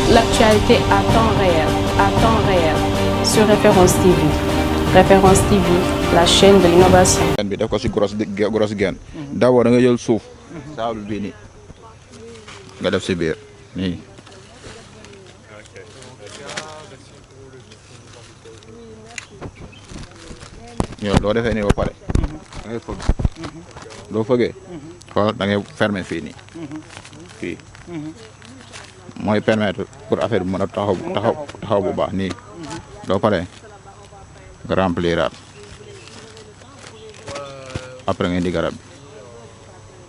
toute l'actualité à temps réel, sur Référence TV. Référence TV, la chaîne de l'innovation. bi def ko si grosse gaine d'abord da nga jël suuf saabu bii nii nga def si biir nii yow doo defee nii ba pare da ngay fëgg doo fëggee xool da ngay fermer fii nii fii mooy permettre pour affaire bi mën a taxaw bu baax nii doo pare nga rempliraat après ngeen di garab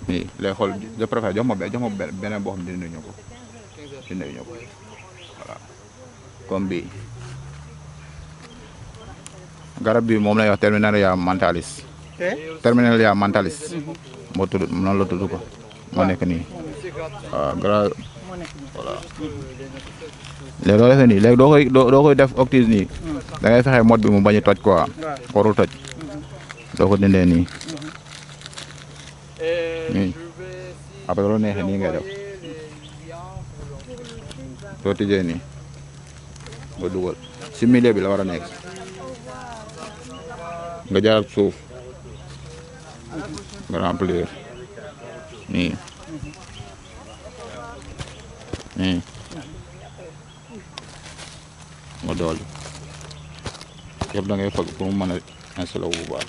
bi nii lay xool je préfère jox ma beneen boo xam ne dinañu ko voilà comme bii garab bi moom lay wax terminalia mentalis moo tudd noonu la tudd ko moo nekk nii waaw garab voilà léegi doo defee nii léegi doo koy def octise nii da ngay fexe mode bi mu bañ a toj quoi warul toj doo ko dindee nii nii après loolu neexee nii ngay def soo tijjee nii nga dugal si milieu bi la war a nekk nga jaar ak suuf nga remplir nii nga dool yëpp da ngay fëgg pour mu mën a installé wu bu baax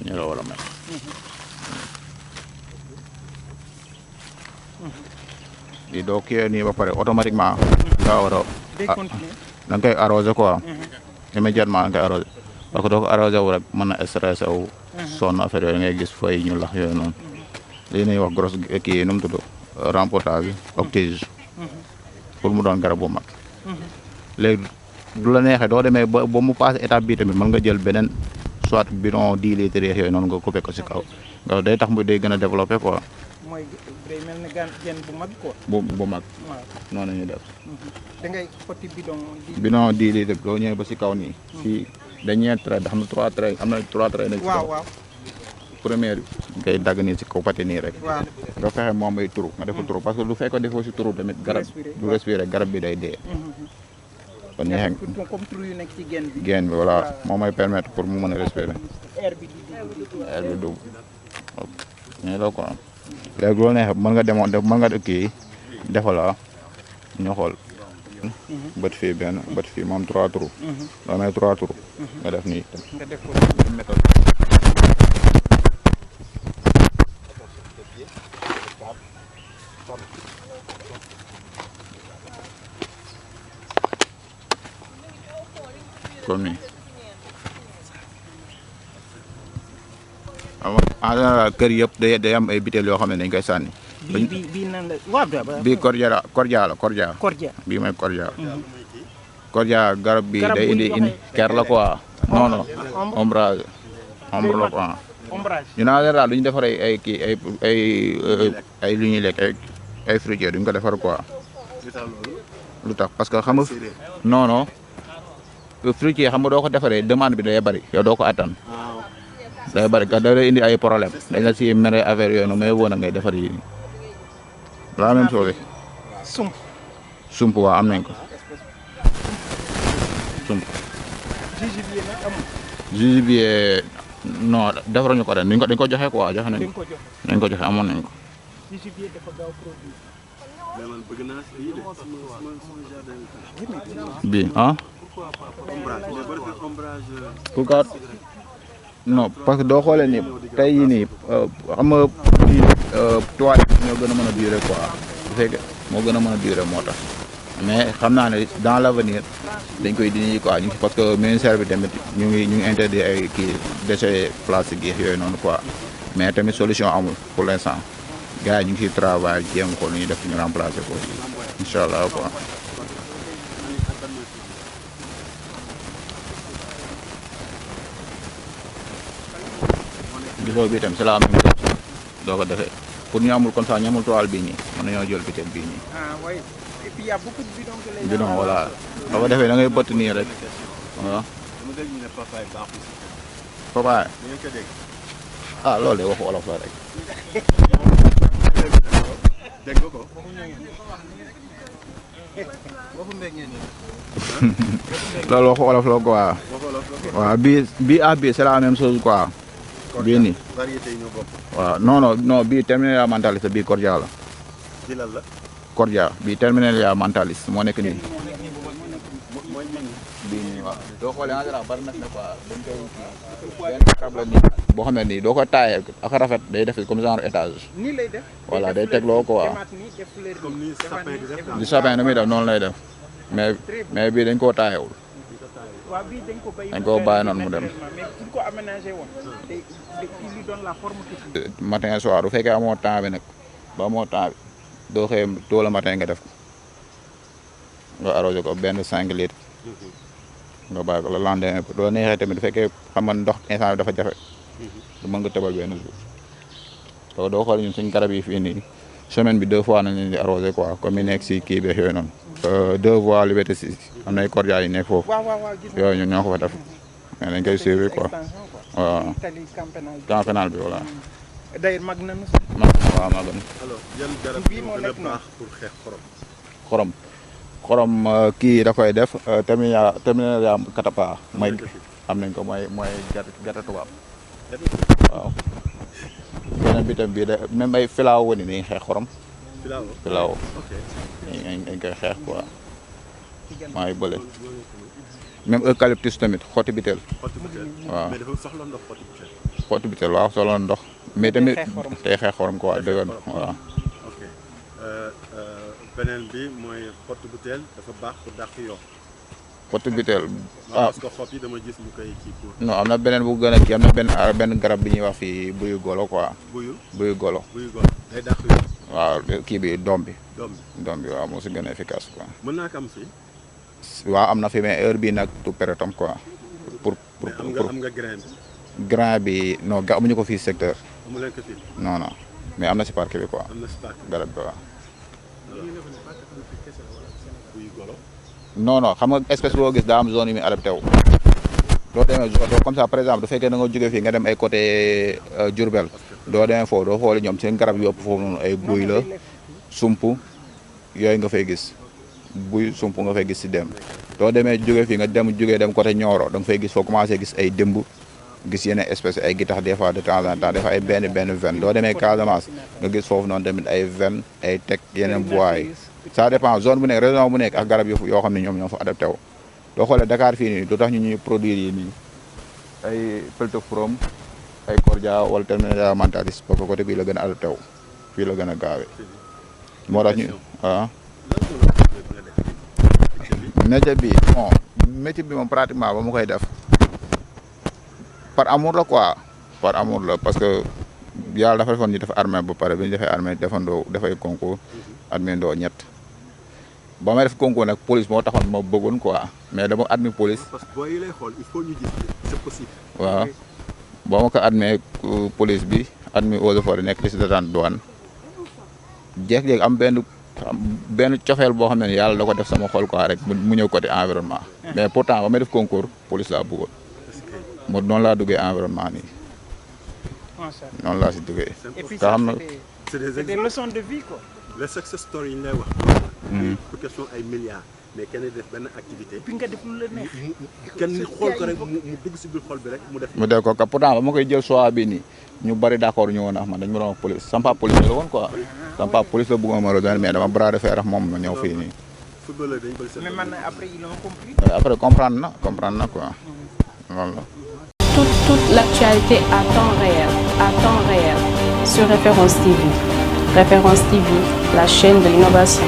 ñu la war a mel di doo kii nii ba pare automatiquement nga war a da nga koy arrosé quoi immédiatement nga koy arrosé parce que doo ko arrosé wu rek mën na stressé wu sonn affaire yooyu ngay gis fooy ñu lax yooyu noonu lii ñuy wax grosse kii nu mu tudd rempotage octige pour mu doon garab bu mag léegi du la neexee doo demee ba mu passé étape bii tamit mën nga jël beneen soit bidon 10 litres yooyu noonu nga coupé ko si kaw nga day tax mu day gën a développé quoi. mooy day mel ni gen bu mag quoi. bu mag. waaw noonu la ñuy def. da ngay xotti bidon 10 litres doo ñëwee ba si kaw nii. si dañuy traité xam na 3 traits am na 3 traits. nekk si kaw waaw. première bi ngay dagg nii si kaw pati nii rek. waaw nga fexe moom ay turu nga def ko turu parce que lu fekk defoo si turu tamit garab du respirer garab bi day dee. kon ñu comme trou yu nekk ci gen bi voilà moo may permettre pour mu mën a respirer air bi dugg ñu la ko léegi loolu neex mën nga demoon mën nga kii defala ñu xool bët fii benn bët fii moom 3 trous doo may 3 trous nga def nii nga def ko méthode comme nii en général kër yëpp day am ay butéel yoo xam ne dañ koy sànni. bii nan la waaw bii cordia la bii mooy cordia garab bi day indi ker la quoi non ombrage la quoi ñu en général du ñu defar ay kii ay lu ñuy lekk ay fruitières duñ ko defar quoi lu tax parce que xam nga non fruitier xam nga doo ko defaree demande bi day bari yow doo ko attan day bari ka da indi ay problème dañ la si mere affaire yooyu noonu mais woon na ngay defar yi la même chose sump waa am nañ ko sump jujubier non defaruñu ko ren dañ ko joxe quoi joxe nañ ko dañ ko joxe amoon nañ ko bi pourquoi non parce que doo xoolee ni tey yii nii xam nga toile ñoo gën a mën a durer quoi bu fekkee moo gën a mën a durer moo tax mais xam naa ne dans l' avenir dañ koy dindi quoi parce que ministère bi tamit ñu ngi interdit ay kii déchets plastiques yi yooyu noonu quoi mais tamit solution amul pour l' instant gars yi ñu ngi ciy travail jéem ko lu ñuy def ñu remplacer ko incha allah quoi. gisoo bii tam c'est la même chose doo ko defee pour ñu amul comme ça ñu amul toile bii nii mën nañoo jël biteel bii nii. Ah oui. Et puis il y a beaucoup de bidons que les gens. bidon voilà boo ko defee da ngay bëtt nii rek waaw. papaay. ah loolu de waxu olof la rek. dégg nga ko. loolu waxu olof la quoi. waaw bii ak bii c'est la même chose quoi. bii nii. variété yi ñoo bokk. waaw non bii terminalia mentaliste bii cordia la. ci lan la. cordia bii terminalia mentaliste moo nekk nii. mooy bii nii waaw doo xoolee en général bari na ne quoi dañ koy benn garab la nii boo xam ne nii doo ko taayee ak rafet day def comme genre étage. Nii lay def. voilà day tegloo quoi. comme ni sapin di def. di sapin nu muy def noonu lay def mais bii dañ koo taayewul. waaw bii dañ ko dañ koo bàyyi noonu mu dem. mais suñ ko aménagé woon. il lui donne la forme que. matin soir bu fekkee amoo temps bi nag ba amoo temps bi doo xëy tôt le matin nga def ko nga arrosé ko benn 5 litres nga bàyyi ko la lendemain doo neexee tamit bu fekkee xam nga ndox instant bi dafa jafe du mën nga tëbal benn jour to doo xool ñun suñ garab yi fii nii semaine bi 2 fois nañ leen di arrosé quoi comme yi nekk si kii bi yooyu noonu 2 voies Liberté 6 am nay cordia yi nekk foofu yooyu ñun ñoo ko fa def mais dañ koy suivre quoi waaw camp pénal bi voilà. D'ailleurs mag nañu. waaw maa gën. alors yan garab Bii moo moo gën a nekk baax pour xeex xorom xorom. kii da koy def terminalia catapa mooy am nañ ko mooy gerte tubaab waaw. beneen bi tam bii de même ay filaaw woni nii xeex xorom. filaaw ok. dañ koy xeex quoi mooy bële. même eucalyptus tamit xotti biteel. xotti butéel. waaw mais dafa soxla ndox xotti butéel. xotti biteel waaw soxla ndox. mais tamit day xeex xorom quoi Day xeex dëgg xorom. waaw. ok beneen bi mooy xotti butéel dafa baax pour dàq yoo. xotti biteel waaw ah parce que xob yi dama gis ñu koy kii pour. non am na beneen bu gën a kii am na benn garab bi ñuy wax fii buyu golo quoi buyu buyu golo gol day dàq yoo. waaw kii bi doom bi doom bi waaw moo si gën a efficace quoi. mën naa ko am fii. waaw am na fi mais heure bii nag du période am quoi pour mais am nga grain bi. grain bi non amuñu ko fii secteur amu leen ko fii. non non mais am na si parc bi quoi am na si parc garab bi waaw. buyu golo. non non xam nga espèce boo gis daa am zone yu muy adapté wu doo demee zone comme ça par exemple du fekkee da nga jógee fii nga dem ay côté Diourbel doo demee foofu doo xooli ñoom seen garab yu ëpp foofu noonu ay guy la sump yooyu nga fay gis buy sump nga fay gis si dem doo demee jógee fii nga jógee dem côté Nioro da nga fay gis foo commencé gis ay dëmb gis yeneen espèce ay gitax des fois de temps en temps des fois ay benn veine doo demee Casamance nga gis foofu noonu tamit ay veine ay teg yeneen bois yi ça dépend zone bu nekk région bu nekk ak garab yoo xam ne ñoom ñoo fa adapté wu doo xoolee Dakar fii nii lu tax ñu ñuy produire yi nii ay peltophrome ay cordia wala terminalia mentaliste parce que côté bii la gën a adapté wu fii la gën a gaawee moo tax ñu waaw métier bi bon métier bi moom pratiquement ba ma koy def par amour la quoi par amour la parce que yàlla dafa defoon ñu def armée ba pare bi ñu defee armée dafay concours admis ndoo ñett ba may def concours nag police moo taxoon ma bëggoon quoi mais dama admis police. parce que booy yi lay xool il faut ñu gis c'est possible. waaw boo ma ko admis police bi admis eaux et forêts nekk liste d'attente douane jékki-jékki am benn cofeel boo xam ne yàlla da ko def sama xol quoi rek mu ñëw côté environnement mais pourtant ba may def concours police laa bëggoon moo noonu laa duggee environnement nii noonu laa si duggee. Et puis nga ça, xam na c'est des des leçons de vie quoi. les success story yi ñu lay wax. pour question ay milliards mais kenn def benn activité. Puis nga def lu la neex. kenn xool ko rek mu dugg si biir xol bi rek mu def. mu def ko ka pourtant ba ma koy jël choix bi nii ñu bari d'accord ñu woon ak man dañu ma doon wax police sama papa police la woon quoi sama papa police la bëggoon ma rejoindre mais dama bras de fer ak moom ma ñëw fii nii. footballeur dañu bëri seen. Mais maintenant après ils ont compris. Après comprendre na quoi loolu la. Toute l'actualité à temps réel sur Référence TV. Référence TV, la chaîne de l'innovation.